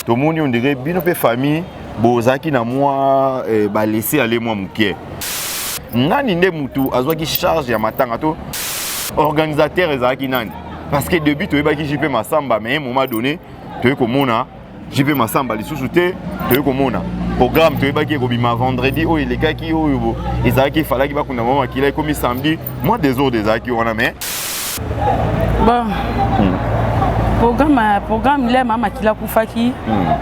Tomoni on dirait bino pe famille bozalaki na mwa eh, ba laisser aller mwa moke. Nani nde mutu azwaki charge ya matanga to organisateur ezalaki nani? Parce que début toyebaki JP Massamba, mais à un moment donné toyei komona JP Massamba lisusu te, toyei komona programme toyebaki ekobima vendredi oyo elekaki oyo ezalaki efalaki bakunda mama makila ekomi samedi, mwa désordre ezalaki wana mais bon programme le mama makila akufaki,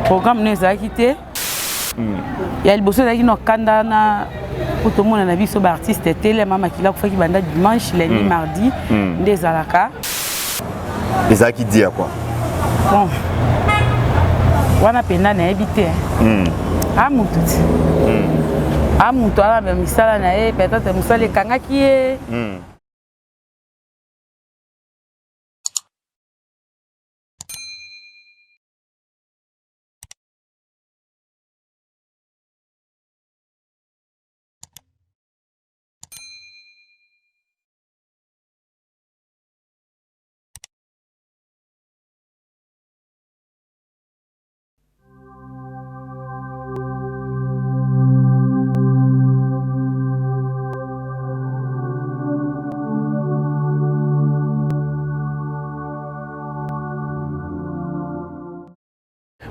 programme no ezalaki te. Ya liboso ezalaki na kanda na po tomona na biso baartiste te. Le mama makila akufaki banda dimanche, lundi, mardi nde ezalaka. Ezalaki dia quoi? Bon, wana mpenza nayebi te. A mutu ti a mutu ala misala na ye, peut-être mosala ekangaki ye.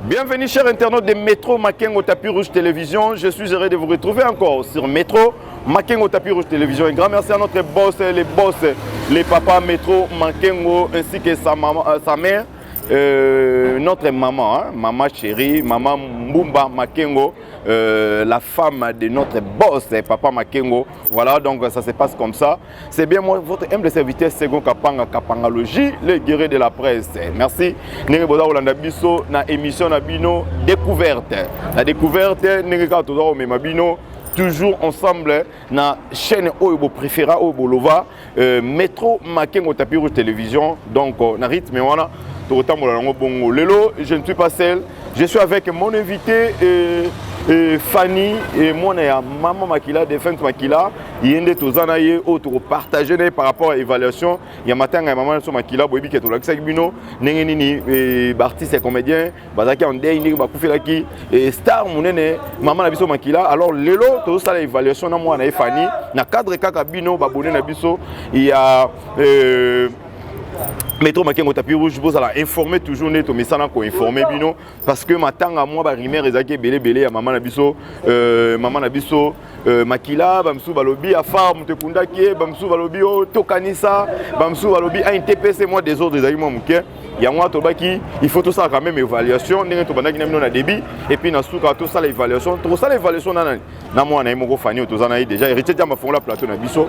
Bienvenue, chers internautes de Métro Makengo Tapis Rouge Télévision. Je suis heureux de vous retrouver encore sur Métro Makengo Tapis Rouge Télévision. Un grand merci à notre boss, les boss, les papas Métro Makengo ainsi que sa maman, sa mère, notre maman, hein, maman chérie, maman Mbumba Makengo, la femme de notre boss, papa Makengo. Voilà, donc ça se passe comme ça. C'est bien moi, votre humble serviteur, Segon Kapanga, Kapangalogie, le guerrier de la presse. Merci. Ndenge boza kolanda biso na émission na bino découverte. La découverte, ndenge kaka toza komema bino toujours ensemble na chaîne oyo bo préféra, oyo bolova, Métro Makengo Tapis Rouge Télévision. Donc na rythme wana tokotambola nango bongo. Lelo, je ne suis pas seul, je suis avec mon invité Fanny et mwana ya mama Makila, défunte Makila. Ye nde toza na ye oyo tokopartage na ye par rapport à évaluation ya matanga ya mama nyonso Makila. Boyebi ke tolakisaki bino ndenge nini baartiste ya comédien bazalaki en deuil, ndenge bakufelaki star monene mama na biso Makila. Alors lelo tozosala évaluation na mwana ye Fanny na cadre kaka bino babone na biso ya Métro Makengo Tapis Rouge bozala informé toujours nde tomesana koinforme bino, parce que matanga mwa barumeur ezalaki ebele ebele ya mama na biso, mama na biso Makila. Bamosusu balobi afar moto ekundaki ye, bamosusu balobi o tokanisa, bamosusu balobi ANTPC. Mwa désordre ezalaki mwa moke. Yango wana tolobaki il faut tosala quand même évaluation ndenge tobandaki na bino na début et puis na suka tosala évaluation. Tokosala évaluation na nani? Na mwana ye moko Fani oyo toza na ye déjà. Héritier Diamba fongola plateau na biso,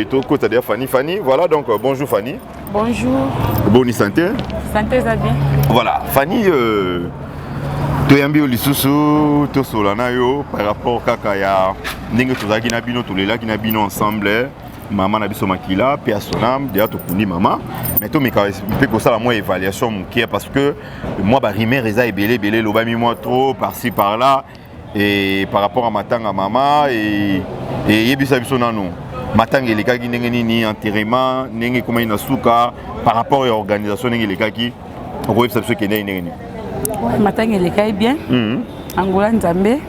tokota déjà Fani. Fani, voilà, donc bonjour Fani. Bonjour. Boni santé? Santé eza bien. Voilà Fani, toyambi yo lisusu tosola na yo par rapport kaka ya ndenge tozalaki na bino, tolelaki na bino ensemble mama na biso Makila, mpe ya sonam. Deja tokundi mama, mais tomeka mpe kosala mwa évaluation moke, parce que mwa barumeur eza ebele ebele, elobami mwa trop par-ci par là et par rapport à matanga mama. Eyebisa biso nanu matanga elekaki ndenge nini, enterrement ndenge ekomaki na suka, par rapport ya organisation ndenge elekaki, okoyebisa biso ekendaki ndenge nini? Matanga elekaki bien. Angola Nzambe,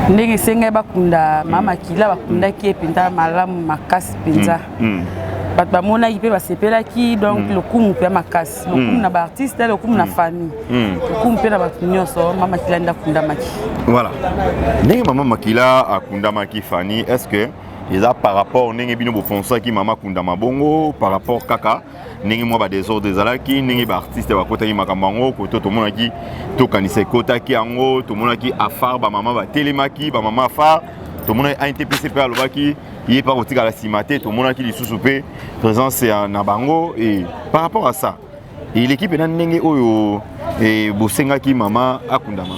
ndenge esengai bakunda mama Makila, bakundaki ye mpenza malamu makasi mpenza. Bato bamonaki mpe basepelaki. Donc lokumu mpe ya makasi, lokumu na baartiste, lokumu na famille, lokumu mpe na bato nyonso. Mama Makila nde akundamaki. Voilà, ndenge mama Makila akundamaki, Fani, est ce que eza par rapport ndenge bino boponsaki mama akundama bongo, par rapport kaka ndenge mwa badésordre ezalaki, ndenge baartiste bakotaki makambo yango, koto tomonaki tokanisa ekotaki yango, tomonaki afar bamama batelemaki, bamama afar, tomonaki ANTPC mpe alobaki ye mpe akotikala nsima te, tomonaki lisusu mpe présence ya na bango, et par rapport à ça eleki mpena ndenge oyo bosengaki mama akundama?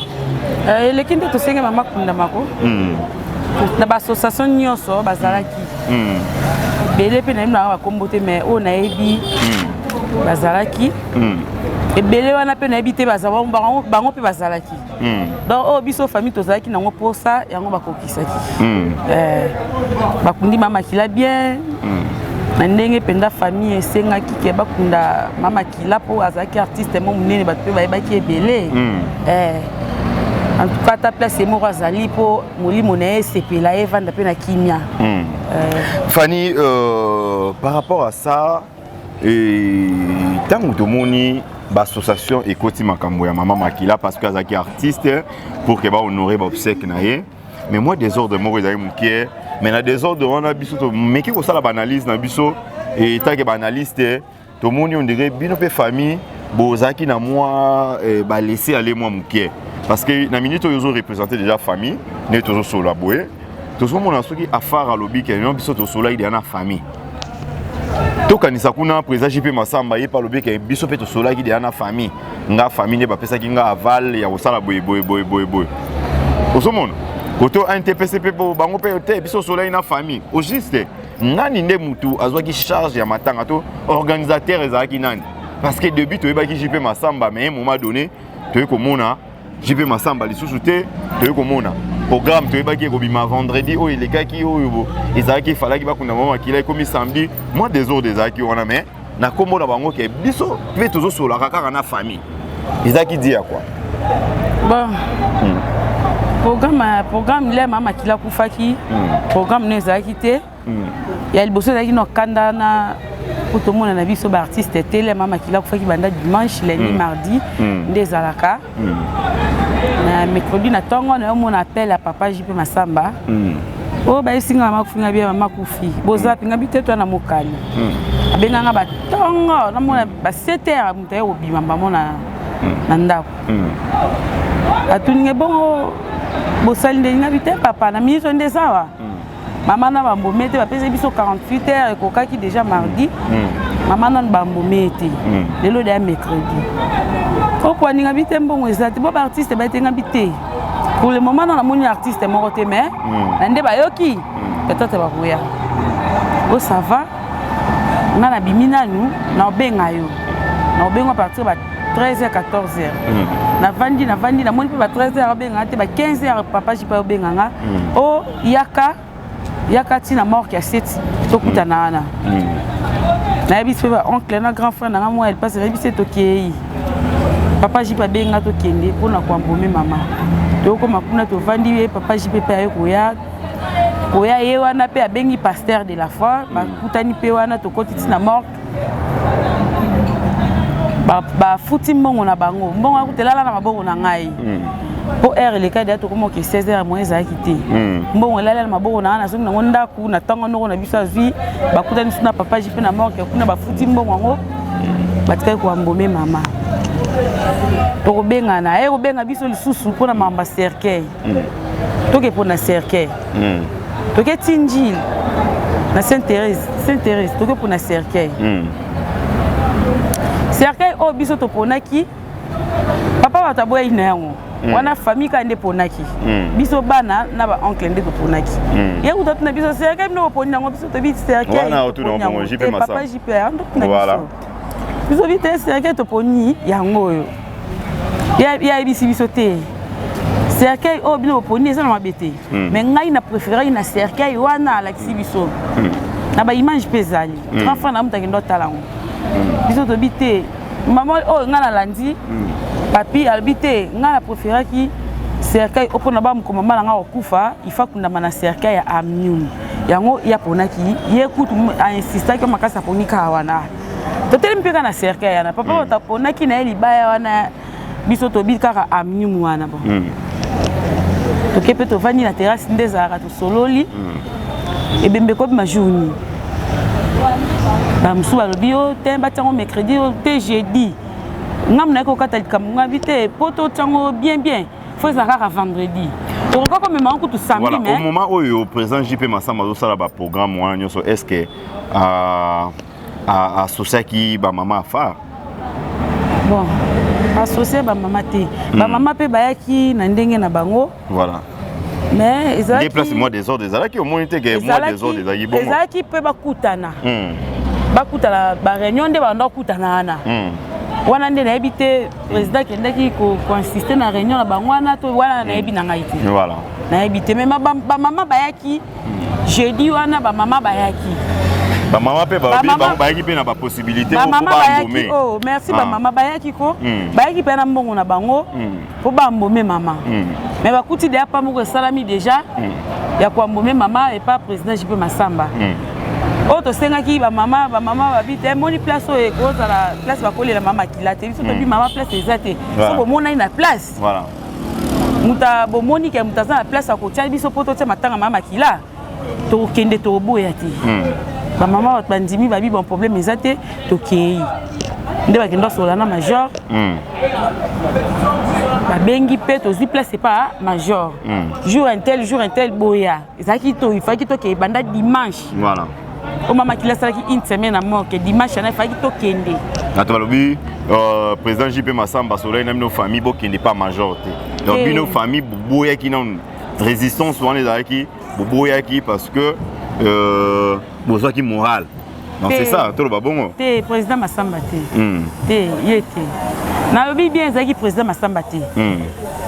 Eleki nde tosengi mama akundamako. Na baassociation nyonso bazalaki ebele mpe nayebi nanga bakombo te, mais oyo nayebi bazalaki ebele wana mpe nayebi te, bango mpe bazalaki. Donc oyo biso famille tozalaki nango mposa yango bakokisaki. Bakundi mama Makila bien. Na ndenge mpenza famille esengaki ke bakunda mama Kila mpo azalaki artiste mo monene, bato mpe bayebaki ebele. En tout cas, ata place ye moko azali, mpo molimo na ye esepela, ye evanda mpe na kimia. Fanny, par rapport à ça, ntango tomoni baassociation ekoti makambo ya mama Makila parce que azalaki artiste, pour ke bahonore baobsèque na ye, mais moi désordre moko ezali moke. Mais na désordre wana, biso tomeki kosala baanalyse na biso etake baanalyste, tomoni on dirait bino mpe famille bozalaki na mwa balaisser aller mwa moke, parce que na minute oyo ozoreprésente déjà famille, nde tozosola boye, tozomona soki afar alobi ke no, biso tosolaki deya na famille. Tokanisa kuna président JP Masamba, ye mpe alobi ke biso mpe tosolaki deya na famille. Nga famille nde bapesaki nga aval ya kosala boye boye boye boye boye. Ozomona koto NTPC mpe bango mpe te, biso tosolaki na famille. Au juste, nani nde mutu azwaki charge ya matanga to organisateur ezalaki nani? Parce que début toyebaki JP Masamba, mais un moment donné toyei komona JP Masamba lisusu te. Toyei komona programme toyebaki ekobima vendredi oyo elekaki, oyo ezalaki efalaki bakunda mama Makila, ekomi samedi. Mwa désordre ezalaki wana, mais na nkombo na bango ke biso mpe tozosolaka kaka na famille, ezalaki dia quoi. Bon, programme le mama Makila akufaki, programme no ezalaki te. Ya liboso ezalaki na kanda na po tomona na biso baartiste te. Le mama Makila akufaki banda dimanche, lundi, mardi nde ezalaka. Na mercredi na ntongo nayomona appel ya papa JP Masamba oyo bayesinga mama akufi. Nga bia mama akufi, boza mpe? Nga bi te, to na mokali. Abenganga batongo, namona ba 7 heures moto aye kobima bango na ndako. Atuninge bongo bosali ndenge? Nga bi te papa, na minute nde eza awa, mama na bambome te. Bapesi biso 48 heures, ekokaki déjà mardi. Mama nanu bambome te, lelo deya mercredi. Okwaninga bi te, mbongo eza te. Bo baartiste bayetenga bi te, pour le moment na namoni artiste moko te, mais na nde bayoki peut-être bakoya. O ça va, nga nabimi nanu, na obenga yo, na obenga à partir ba 13h, 14h. Navandi, navandi, namoni mpe ba 13h abenganga te. Ba 15h papa JP obenga nga: o yaka, yaka ntina morgue ya 7, tokutana wana. Nayebisi mpe baoncle na grand frère nanga mwa elpasi, nayebisi ye tokei. Papa JP abenga, tokende mpona koembaumer mama. Tokóma kuna, tovandi, ye papa JP mpe aye koya koya ye wana mpe abengi pasteur de la foi, bakutani mpe wana. Tokoti ntina morgue, bafuti mbongo na bango. Mbongo akuta elala na maboko na ngai mpo heure elekaki deya, tokóma oke 16 heures moyen ezalaki te. Mbongo elali na maboko na ngai, nazongi nango ndako na ntongo noko na biso azwi. Bakutani biso na papa JP na morgue kuna, bafuti mbongo yango, batikaki koembaumer mama. Tokobengana aye kobenga biso lisusu mpona makambo ya cercueil. Toke mpona cercueil, toke ti Njili na Sainte Thérèse, Sainte Thérèse, toke mpona cercueil. Cercueil oyo biso toponaki, papa bato aboyaki na yango wana. Famille kaka nde eponaki, biso bana na baoncle nde toponaki. Ye kuta tuna biso: cercueil bino boponi yango? Biso tobi cercueil, papa JP ando tuna biso, biso bi te, cercueil toponi yango oyo. Ye ayebisi biso te, cercueil oyo bino boponi eza na mabe te, mais ngai na préféraki na cercueil wana. Alakisi biso na baimage mpe ezali. Grand frère na mutu akende otala yango. Biso tobi te, mama oyo ngai nalandi papi alobi te, ngai na préféraki cercueil oyo mpona bamokoma mama na ngai kokufa, ifa kundama na cercueil ya Amium. Yango ye aponaki, ye kutu ainsistaki makasi, aponi kaka wana. Totelemi mpe kaka na cercueil wana, papa bato aponaki na ye libaya wana, biso tobi kaka Amium wana. Bon, toke mpe tovandi na terrasse nde ezalaka, tosololi ebembe ekobima jour nini. Bamosusu balobi yo te, batiango mercredi, yo te jeudi. Ngambo naye kokata likambo, ngabi te, mpo totiango bien bien, faut ezala kaka vendredi. Tokoka komema ngo kutu samedi. Voilà, au moment oyo président JP Masamba azosala baprogramme wana nyonso, est ce que associaki bamama afar? Bon, associe bamama te. Bamama mpe bayaki na ndenge na bango. Mais ezalaki place mwa désordre ezalaki, omoni te ke mwa désordre ezalaki bongo? Ezalaki mpe bakutana, bakutana baréunion nde banda kokutana wana. Wana nde nayebi te, président akendaki koinsiste na réunion na bango wana to wana, nayebi na ngai te. Nayebi te, mais bamama bayaki jeudi wana, bamama bayaki. Bamama mpe bayaki mpe na bapossibilité. Bamama bayaki, oh merci. Bamama bayaki ko bayaki mpe na mbongo na bango mpo baembaumer mama, mais bakuti deya pa moko esalami déjà ya koembaumer mama epa président JP Masamba. Oyo tosengaki bamama, bamama babi te, moni place oyo ekozala place bakolela mama makila te. Biso tobi mama, place eza te. So bomonani na place, moto bomoni ke moto aza na place akotia biso mpo totia matanga mama makila, tokende, toboya te. Bamama bato bandimi, babi bon, problème eza te, tokei. Nde bakende basola na major, babengi mpe tozwi place epa major. Jour un tel, jour un tel, boya. Ezalaki to ifaki tokende banda dimanche. O mama makila asalaki une semaine na morgue, dimanche wana efaki tokende. Bato balobi président JP Masamba asolaki na bino famille, bokende pa major te. Donc bino famille boboyaki nanu, résistance wana ezalaki, boboyaki parce que bozwaki morale. Donc c'est ça, toloba bongo? Te, président Masamba te. Te, ye te. Nalobi bien, ezalaki président Masamba te.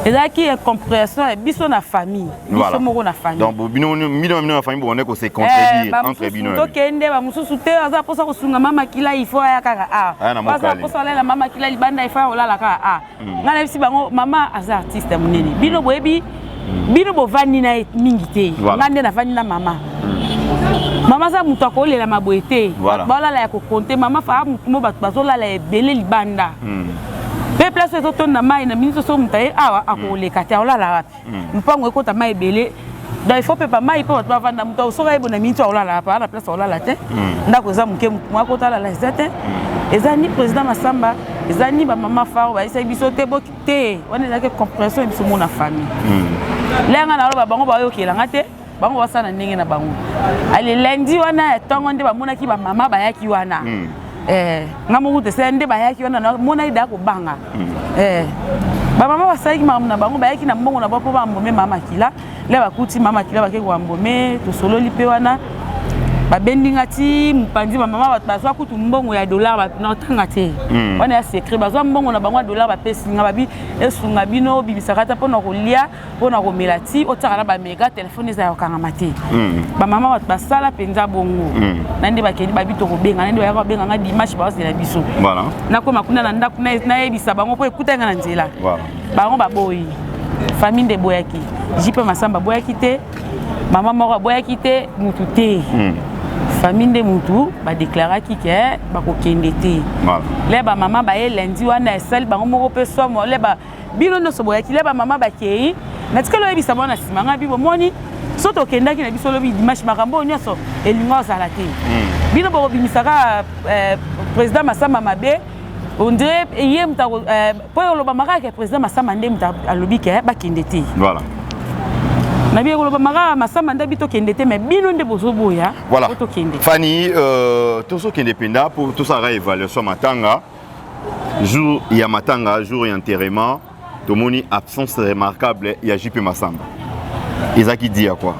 Ezalaki incompréhension ya biso na famille, biso moko na famille. Donc bino bino na famille bokende kose contredire entre bino. Tokende, bamosusu te, aza mposa kosunga mama makila, il faut aya kaka a aza mposa alela mama makila libanda, il faut olala kaka a. Ngai nayebisi bango, mama aza artiste ya monene, bino boyebi, bino bovandi na ye mingi te. Ngai nde navandi na mama. Mama aza moto akolela maboye te, baolala ya kokonte. Mama fa motu mo bato bazolala ebele libanda, mpe place oyo ezotonda mai na miniti, so moto aye awa akoleka te, aolala wapi? Mpango ekota mai ebele, donc il faut pepa mai mpo bato bavanda. Moto soki ayebo na miniti, aolala wapi? Aa na place aolala te, ndako eza moke, motu moko akotalala eza te. Eza ni président Masamba, eza ni bamama faro bayesaki biso te boki te. Wana ezalaki compréhension ya biso mo na famille. Lenga naloba, bango bayokelanga te, bango basala na ndenge na bango. Ale lundi wana ya ntongo nde bamonaki bamama bayaki wana. Nga moko te sala nde bayaki wana, namonaki da kobanga. Bamama basalaki makambo na bango, bayaki na mbongo na bango mpo baembaumer mama makila. Le bakuti mama makila, bake koembaumer. Tosololi mpe wana, babendi nga ti mopanzi. Bamama bato bazwa kutu mbongo ya dollar, na otanga te, wana ya secret. Bazwa mbongo na bango ya dollar, bapesi nga, babi esunga bino, obimisaka ata mpona kolia, mpona komela, ti otiaka na bamega telefone eza ya kokangama te. Bamama bato basala mpenza bongo. Na nde bakende, babi tokobenga. Na nde bayaka babenga nga dimanche, bazela biso. Nakoma kuna na ndako, nayebisa bango mpo ekutaki nga na nzela. Bango baboyi, famille nde eboyaki. JP Masamba aboyaki te, mama moko aboyaki te, mutu te. Famille nde mutu badeklaraki ke bakokende te. Le bamama baye lundi wana, esali bango moko mpe somo. Le bino nyonso boyaki, le bamama bakei, natikali oyebisa bango na nsima ngai bi bomoni, so tokendaki na biso lobi dimanche, makambo oyo nyonso elinga ozala te. Bino bokobimisaka président Masamba mabe, on dirait ye moto mpo olobama kaka ke président Masamba nde moto alobi ke bakende te. Nabi kolobama kaka Masamba nde abi tokende te, mais bino nde bozoboya. Po tokende. Fani, tozokende mpenza mpo tosalaka évaluation matanga. Jour ya matanga, jour ya enterrement, tomoni absence remarquable ya JP Masamba. Ezalaki dia quoi?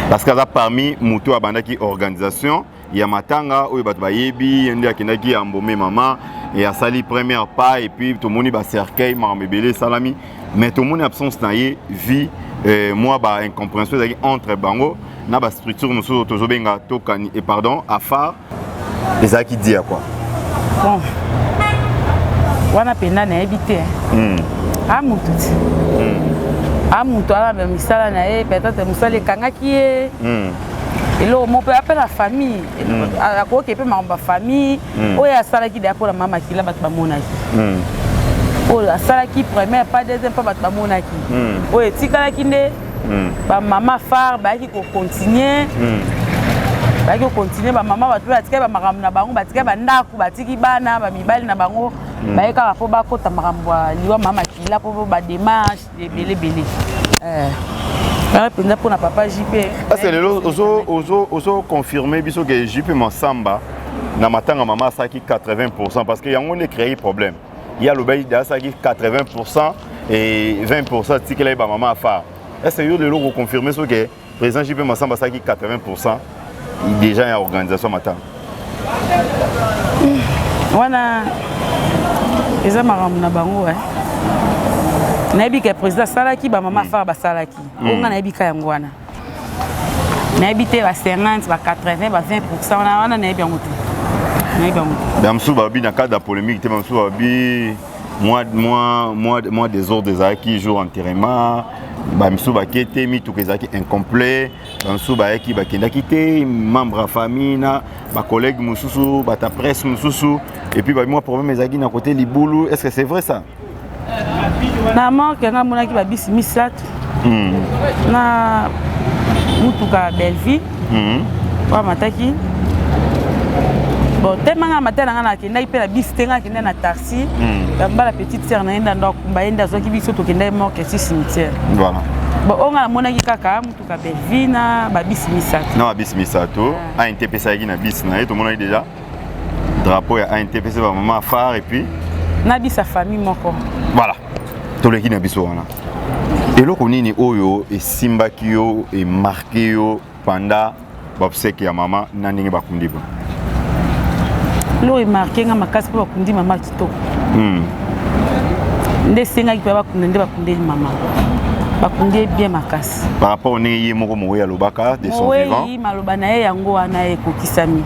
Parce que aza parmi moto abandaki organisation ya matanga oyo, bato bayebi ye nde akendaki embaumer mama e asali première pas, et puis tomoni bacercueil, makambo ebele esalami, mais tomoni absence na ye vi mwa ba incompréhension ezalaki entre bango na bastructure mosusu tozobenga tokani et pardon afar. Ezalaki dia quoi? Bon, wana mpenza nayebi te. A mutu ti a mutu ala misala na ye, peut-être mosala ekangaki ye. Eloko moko mpe ape na famille, akoki mpe makambo ya famille. Oyo asalaki deya mpona mama makila, bato bamonaki. Oyo asalaki première pas, deuxième pas, bato bamonaki. Oyo etikalaki nde bamama phare bayaki kocontinue, bayaki kocontinue. Bamama bato mpe batikaki bamakambo na bango, batikaki bandako, batiki bana bamibali na bango, baye kaka mpo bakota makambo ya liwa mama makila, mpo badémarche ebele ebele wana mpenza mpona papa JP. Parce que lelo ozo confirme biso ke JP Masamba na matanga mama asalaki 80, parce que yango nde créé problème. Ye alobaki asalaki 80 et 20 atikela ye bamama afar. Est ce que yo lelo koconfirme so ke président JP Masamba asalaki 80 déjà ya organisation matanga? Wana eza makambo na bango. Nayebi ke président asalaki, bamama afar basalaki. Oyo ngai nayebi ka yango wana. Nayebi te ba 50, ba 80, ba 20% wana wana, nayebi yango te, nayebi yango te. Bamosusu babi na cadre ya polémique te, bamosusu babi mwa désordre ezalaki jour enterrement, bamisusu bake te, mituka ezalaki incomplet, bamosusu bayaki, bakendaki te, membre ya famille na bacollègue mosusu, bata presse mosusu, et puis babi mwa problème ezalaki na côté libulu. Est ce que c'est vrai, ça? Na morgue nga amonaki babisi misato na mutuka ya Belleville oyo amataki. Bon, tema nga mata na nga, nakendaki mpe na bisi te, nga nakendaki na taxi. Bambala petite sœur na ye nde ando akumba, ye nde azwaki biso, tokendaki morgue ti cimetière. Bon, oyo nga namonaki kaka mutuka Belleville na babisi misato. Na babisi misato. ANTPC ezalaki na bisi na ye, tomonaki déjà drapeau ya ANTPC, bamama phare, et puis na bisa famille moko. Voilà, toleki na biso wana. Eloko nini oyo esimbaki yo, emarquer yo pendant baobsèques ya mama na ndenge bakundi ba? Eloko emarquer nga makasi, mpo bakundi mama kitoko. Nde esengaki mpe bakunda, nde bakundeli mama, bakundi ye bien makasi. Par rapport ndenge ye moko mowei alobaka de son vivant? Mowei, maloba na ye yango wana ekokisami.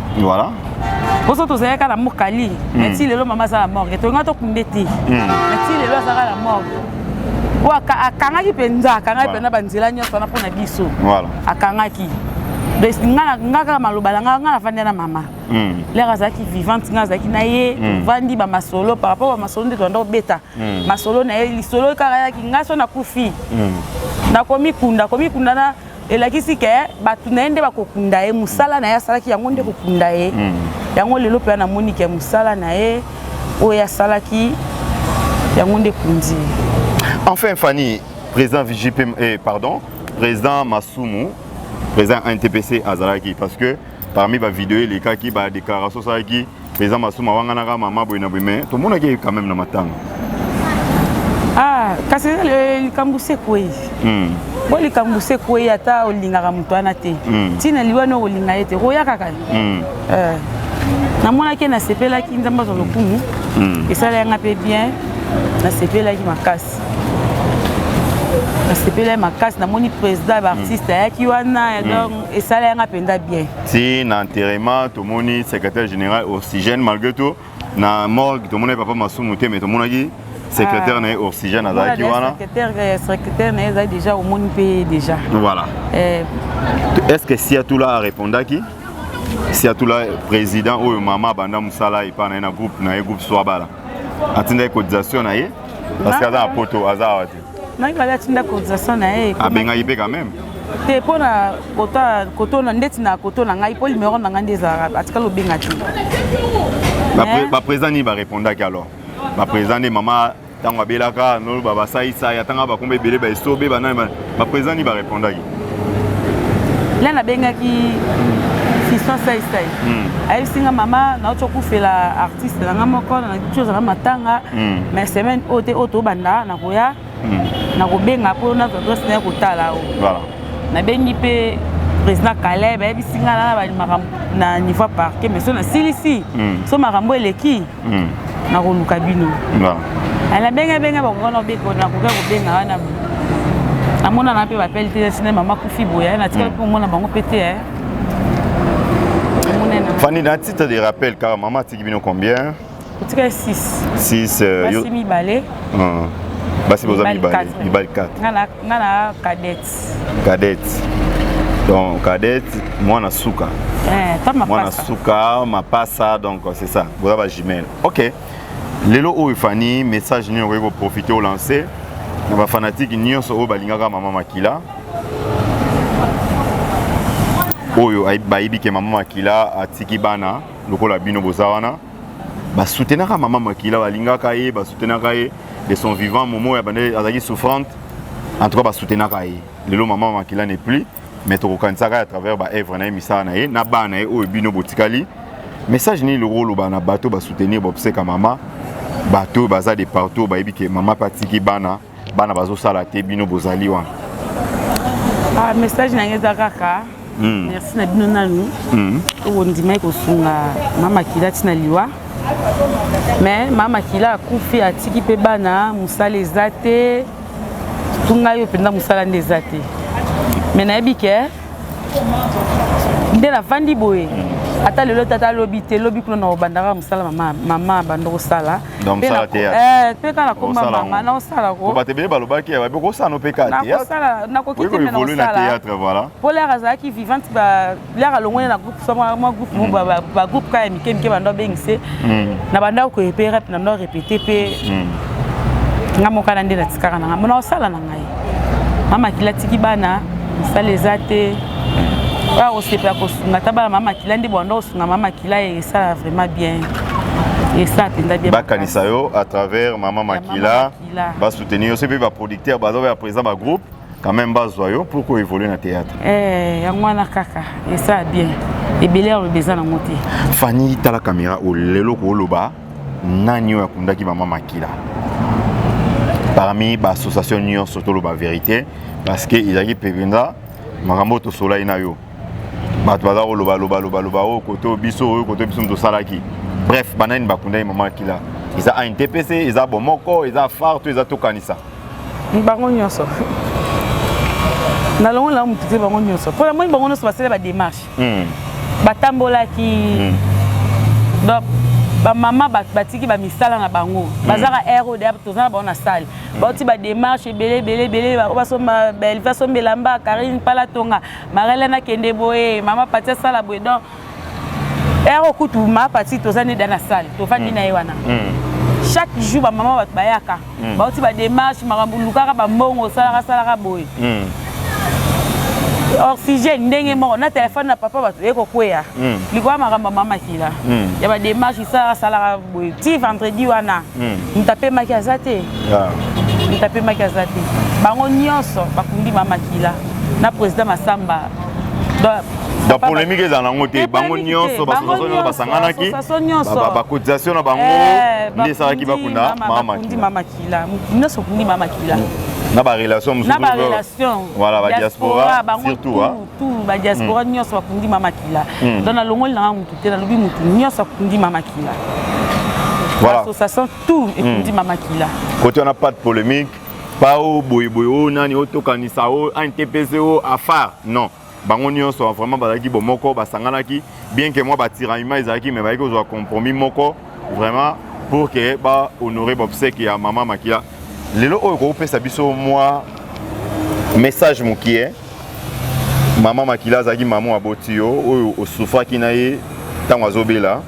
Poso tozalaki na mokali, mais ti lelo mama aza na morgue. Tolinga tokunde te, mais ti lelo azalaka na morgue po akangaki mpenza, akangaki mpenza banzela nyonso wana mpona biso. Akangaki. Donc nga kaka maloba na nga, nga navandi na mama l'heure azalaki vivante, nga azalaki na ye, tovandi bamasolo par rapport bamasolo nde tobanda kobeta masolo na ye. Lisolo kaka yaki nga so nakufi, nakomikunda, komikunda na elakisi ke bato na ye nde bakokunda ye. Mosala na ye asalaki yango nde kokunda ye yango. Lelo mpe namoni ke mosala na ye oyo asalaki yango nde kundi ye. Enfin Fanny, président VJP, eh, pardon, président Masumu, président NTPC azalaki, parce que parmi bavideo elekaki, badéclaration asalaki, président Masumu awanganaka mama boye na boye, mais tomonaki ye quand même na matanga. Ah, kasi likambo se ekwei. Bo likambo se ekwei, ata olingaka moto wana te, ntina liwa okolinga ye te, koya kaka. Eh, namonaki ye, nasepelaki. Nzambe azwa lokumu. Esala yanga mpe bien, nasepelaki makasi, nasepelaki makasi. Namoni président ya baartiste ayaki wana, donc esala yanga mpenza bien. Ti na enterrement tomoni secrétaire général Oxygène. Malgré tout, na morgue tomonaki papa Masumu te, mais tomonaki secrétaire na ye Oxygène azalaki wana. Secrétaire na ye ezali déjà, omoni mpe déjà. Voilà. Est ce que Siatula arépondaki? Siatula, président oyo mama abanda mosala epai na ye na groupe na ye, groupe Swabala, atindaki cotisation na ye, parce que aza na poto, aza awa te. Naki bali atinda cotisation na ye. Abengaki mpe quand même? Te, mpo na koto na ndeti na koto na ngai, mpo numéro na ngai nde ezalaka, atikali obenga te. Baprésident nini barépondaki alors? Baprésident nde mama ntango abelaka noloba basaisai, atanga bakomba ebele, baesobe, banani, baprésident nini barépondaki? La nabengaki Fiston Saisai, ayebisi nga: "Mama, nauti okufela artiste na nga moko, nati ozala matanga, mais semaine oyo te, oyo tobanda nakoya, nakobenga mpo nazwa adresse na ye kotala o." Nabengi mpe président Caleb, ayebisi nga na makambo na niveau parquet, mais so nasilisi so makambo eleki, nakoluka bino. Nabenga benga, bakoka nakoka kobenga wana, namonana mpe bapele te. Sine mama kufi boye, natikali mpe komona bango mpe te. Fanny, na titre de rappel kaka, mama atiki bino combien? Otikali 6. 6. Basi mibale. Basi boza mibale, mibali 4. Nga na cadette. Cadette, donc cadette mwana suka. Mwana suka, mapasa, donc c'est ça, boza bajumelle. Ok, lelo oyo Fanny, message nini okoki koprofiter olancer na bafanatike nyonso oyo balingaka mama Makila, oyo bayebi ke mama Makila atiki bana lokola bino boza wana, basoutenaka mama Makila, balingaka ye, basoutenaka ye de son vivant, momo oyo abande azalaki souffrante, en tout cas basoutenaka ye? Lelo mama Makila n'est plus, mais tokokanisaka à travers baœuvre na ye, misala na ye na bana na ye oyo bino botikali. Message nini loko oloba na bato basoutenir baobsèques mama, bato oyo baza de partout, bayebi ke mama mpe atiki bana, bana bazosala te, bino bozali wana? Ah, message na ngai eza kaka merci na bino nanu oyo bondimaki kosunga mama Makila ntina liwa. Mais mama Makila akufi, atiki mpe bana, mosala eza te. Tu ngai oyo mpenza mosala nde eza te, mais nayebi ke Nde navandi boye, ata lelo tata alobi te, lobi kuna na kobandaka mosala, mama mama banda kosala. Mpe kaka nakomba mama, naosala. Ko bato ebele balobaki babi kosala no mpe ka. Nakosala, nakoki te, me naosala po l'heure azalaki vivante. L'heure alongoni na groupe, so mwa groupe mo, bagroupe kaka ya mike mike, bando abengise na banda koyepe rep, na bando répété mpe nga moko na nde natikaka na ngai mo naosala na ngai. Mama Makila atiki bana, mosala eza te. Oyo kosepela kosunga ata bana mama Makila nde bwanda kosunga mama Makila, esala vraiment bien, esala mpenza bien. Bakanisa yo à travers mama Makila, basoutenir yo. So mpe baproducteur baza ya président bagroupe quand même, bazwa yo pour koévolue na théâtre. Yango wana kaka esala bien, ebele ya oloba eza nango te. Fani, tala caméra. Lelo kooloba nani oyo akundaki mama Makila parmi baassociation nyonso? Toloba vérité, parce que ezalaki mpenza makambo oyo tosolai na yo. Bato baza koloba loba loba loba, oyo kote oyo biso, oyo kote biso tosalaki. Bref, banani bakundaki mama Makila? Eza ANTPC, eza Bomoko, eza Phare to eza Tokanisa? Bango nyonso. Nalongola motu te, bango nyonso, mpo namoni bango nyonso basala badémarche, batambolaki. Donc bamama batiki bamisala na bango, bazaka rod, toza na bango na salle, bauti badémarche ebele ebele ebele. Basomba Belvi, asomba elamba, Karine Pala tonga, Marele nakende boye, mama Pati asala boye. Donc ero kutu mama Pati, toza nde da na salle, tovandi na ye wana. Chaque jour bamama bato bayaka, bauti badémarche, makambo lukaka bambongo, osalaka salaka boye, oxygène ndenge moko na telefone na papa, bato ekokweya likolo ya makambo ya mama Makila, ya badémarche esalaka salaka boye ti vendredi wana. Moto apemaki aza te, moto apemaki aza te. Bango nyonso bakundi mama Makila na président Masamba. Donc polémique ezala nango te, bango nyonso, bassociation nyonso basanganaki, bacotisation na bango nde esalaki bakunda mama Makila. Nyonso okundi mama Makila. Na barelation mosusu. Na barelation. Voilà, badiaspora surtout. Tout badiaspora nyonso bakundi mama Makila. Donc nalongoli nanga motu te, nalobi motu nyonso akundi mama Makila. Association tout ekundi mama Makila. Côté wana pas de polémique, pas o boyeboye, o nani, o Tokanisa, o ANTPC, o Afar, non. Bango nyonso vraiment bazalaki bomoko, basanganaki, bien que mwa batiraillement ezalaki, mais bayaki kozwa compromis moko vraiment pour que bahonorer baobsèques ya mama Makila. Lelo oyo kokopesa biso mwa message mokie. Mama Makila azalaki mama aboti yo, oyo osufraki na ye ntango azobela.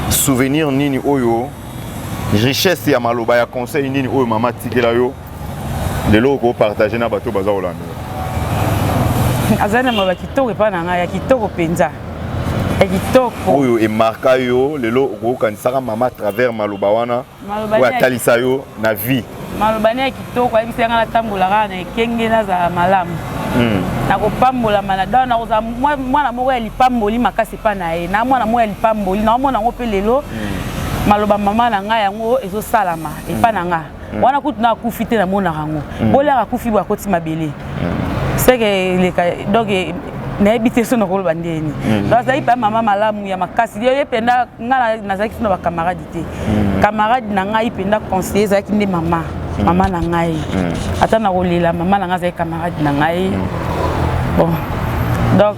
Souvenir nini oyo, richesse ya maloba ya conseil nini oyo mama atikela yo, lelo okopartage na bato baza kolanda? Azali na maloba kitoko epai na ngai, ya kitoko mpenza, ya kitoko. Oyo emarka yo lelo, okokanisaka mama à travers maloba wana oyo atalisa yo na vie. Maloba ne ya kitoko ayebisi nga: natambolaka na ekenge, nazala malamu, nakopambolama na donc nakozala mwana moko ya lipamboli makasi epa na ye, na mwana moko ya lipamboli. Naomona yango mpe lelo, maloba mama na ngai yango ezosalama epa na nga wana. Kutu na akufi te, namonaka yango. Bolaka akufi boye, akoti mabele seke eleka. Donc nayebi te so nakoloba ndeni. Donc azalaki mpe mama malamu ya makasi. Ye mpenza, nga nazalaki so na bacamarade te. Camarade na ngai mpenza, conseiller, ezalaki nde mama, mama na ngai. Ata na kolela, mama na ngai azalaki camarade na ngai. Bon, donc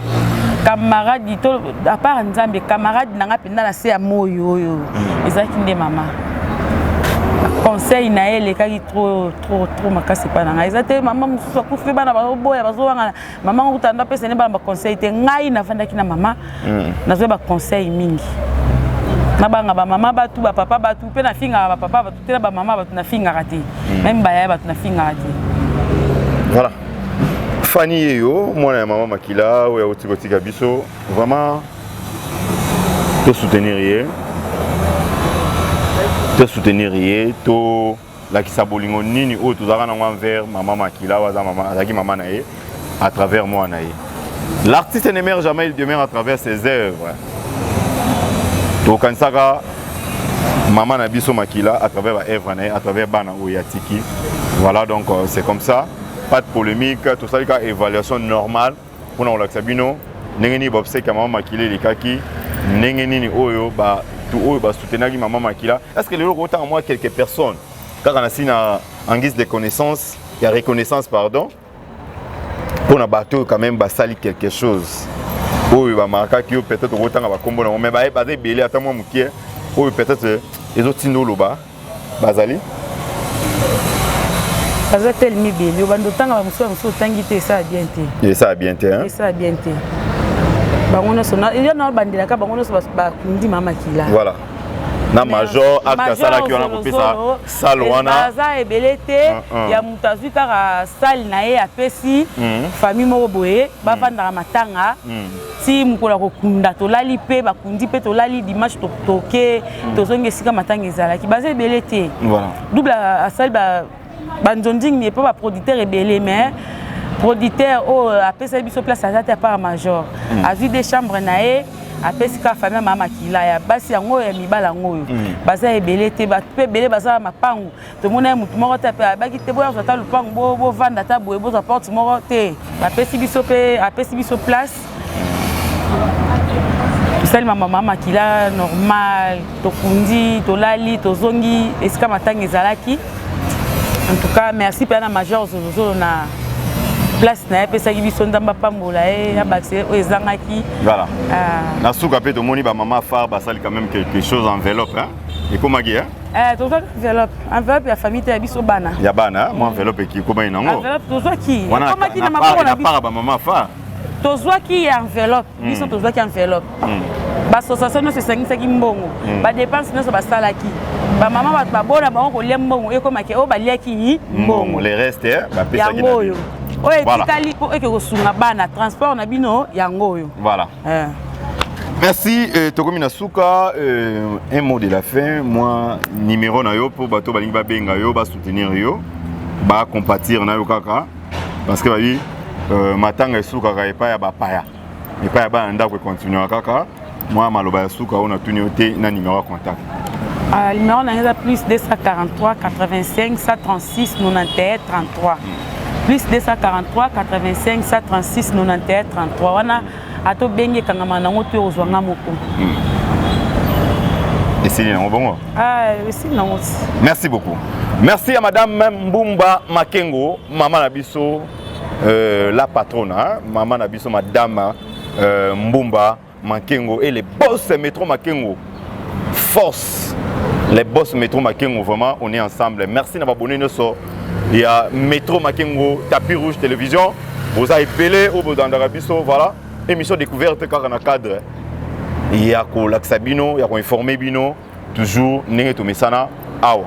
camarade to, à part Nzambe, camarade na ngai mpenza na se ya moi oyo ezalaki nde mama. Conseil na ye elekaki trop trop trop makasi epai na ngai. Eza te mama mosusu akufi, bana bazoboya, bazowangana mama ngo kuta ndo apesa ne bana baconseil te. Ngai navandaki na mama, nazwa baconseil mingi. Nabanga bamama batu, bapapa batu mpe nafingaka bapapa batu te, na bamama bato nafingaka te, même bayaya bato nafingaka te. Voilà, Fani yeyo, mwana ya mama Makila oyo auti kotika biso. Vraiment tosoutenir ye, tosoutenir ye, tolakisa bolingo nini oyo tozalaka nango envers mama Makila oyo aza mama, azalaki mama na ye à travers mwana na ye. L'artiste ne meurt jamais, il demeure à travers ses œuvres. Tokanisaka mama na biso Makila à travers baœuvre na ye, à travers bana oyo atiki. Voilà, donc c'est comme ça, pas de polémique. Tosali kaka évaluation normale mpona kolakisa bino ndenge nini baobsèques ya mama Makila elekaki, ndenge nini oyo bato oyo basoutenaki mama Makila. Est ce que lelo okotanga mwa quelques personnes kaka na si na en guise de connaissance, ya reconnaissance, pardon? Mpona bato oyo quand même basali quelque chose oyo bamarkaki yo, peut-être okotanga bakombo nango, mais baza ebele, ata mwa mokie oyo peut-être ezotinda oloba bazali. Baza telemi ebele. Obanda otanga bamosusu, bamosusu otangi te, esala bien te. Esala bien te. Esala bien te. Bango nyonso yo na bandelaka, bango nyonso bakundi mama Makila. Voilà, na major acte asalaki wana, kopesa salle wana. Baza ebele te. Ya moto azwi kaka salle na ye, apesi famille moko boye, bavandaka matanga ti mokolo ya kokunda. Tolali mpe bakundi mpe tolali dimanche, toke tozongi esika matanga ezalaki. Baza ebele te. Double asali banzondingi mpo baproducteur ebele, mais producteur oyo apesaki biso place aza te, à part major. Azwi de chambre na ye, apesi kaka famille ya mama Makila, ya basi yango oyo, ya mibala yango oyo. Baza ebele te. Bato mpe ebele baza na mapangu. Tomona ye motu moko te mpe abaki te, boyazwa ata lupangu, bovanda ata boye, bozwa porte moko te. Bapesi biso mpe, apesi biso place, tosali mama Makila normal, tokundi, tolali, tozongi esika matanga ezalaki. En tout cas, merci mpe na major Zolozolo na place na ye apesaki biso. Nzambe apambola ye, abakisa oyo ezangaki. Voilà. Na suka mpe tomoni bamama phare basali quand même quelque chose, enveloppe ekomaki. Tozwaki enveloppe, enveloppe ya famille te, ya biso bana. Ya bana, mwa enveloppe ekomaki nango. Enveloppe tozwaki, ekomaki na maboko na biso. Bamama phare. Tozwaki ya enveloppe, biso tozwaki enveloppe. Baassociation nyonso esangisaki mbongo, badépenses nyonso basalaki, bamama bato babona bango kolia mbongo, ekomaki oyo baliaki mbongo. Le reste bapesaki. Yango oyo, oyo etikali mpo eke kosunga bana, transport na bino, yango oyo. Voilà. Merci. Tokomi na suka. Un mot de la fin, moi numéro na yo mpo bato balingi babenga yo, basoutenir yo, bacompatir na yo kaka, parce que babi matanga esukaka epai ya bapaya, epai ya bana ndako ekontinuaka kaka. Mwa maloba ya suka oyo natuni yo te na numéro ya contact. Numéro na eza plus 243 85 136 91 33, plus 243 85 136 91 33. Wana ata obengi, ekangama nango te, ozwanga moko. Esili nango bongo. Ah, esili nango. Merci beaucoup, merci à madame Mbumba Makengo, mama na biso, la patronne, hein? Mama na biso madame Mbumba Makengo et les boss Métro Makengo force, les boss Métro Makengo, vraiment on est ensemble. Merci na babone nyonso ya Métro Makengo, tapis rouge télévision. Boza ebele oyo bozandaka biso. Voilà, émission découverte kaka na cadre ya kolakisa bino, ya koinformer bino toujours ndenge tomesana awa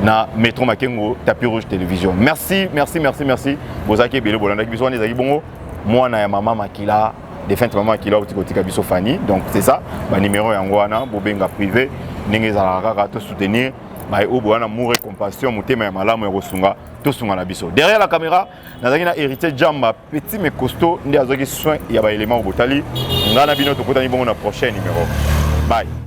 na Métro Makengo, tapis rouge télévision. Merci, merci, merci, merci. Bozalaki ebele, bolandaki biso. Wana ezalaki bongo mwana ya mama Makila, défunte mama Makila auti kotika biso, Fani. Donc c'est ça, banuméro yango wana, bobenga privé ndenge ezalaka kaka. Tosoutenir baye oyo boya na amour et compassion, motema ya malamu ya kosunga, tosunga na biso. Derrière la caméra nazalaki na Héritier Jamba, petit mais costaud, nde azwaki soin ya baélément oyo botali. Ngai na bino tokutani bongo na prochain numéro. Bye.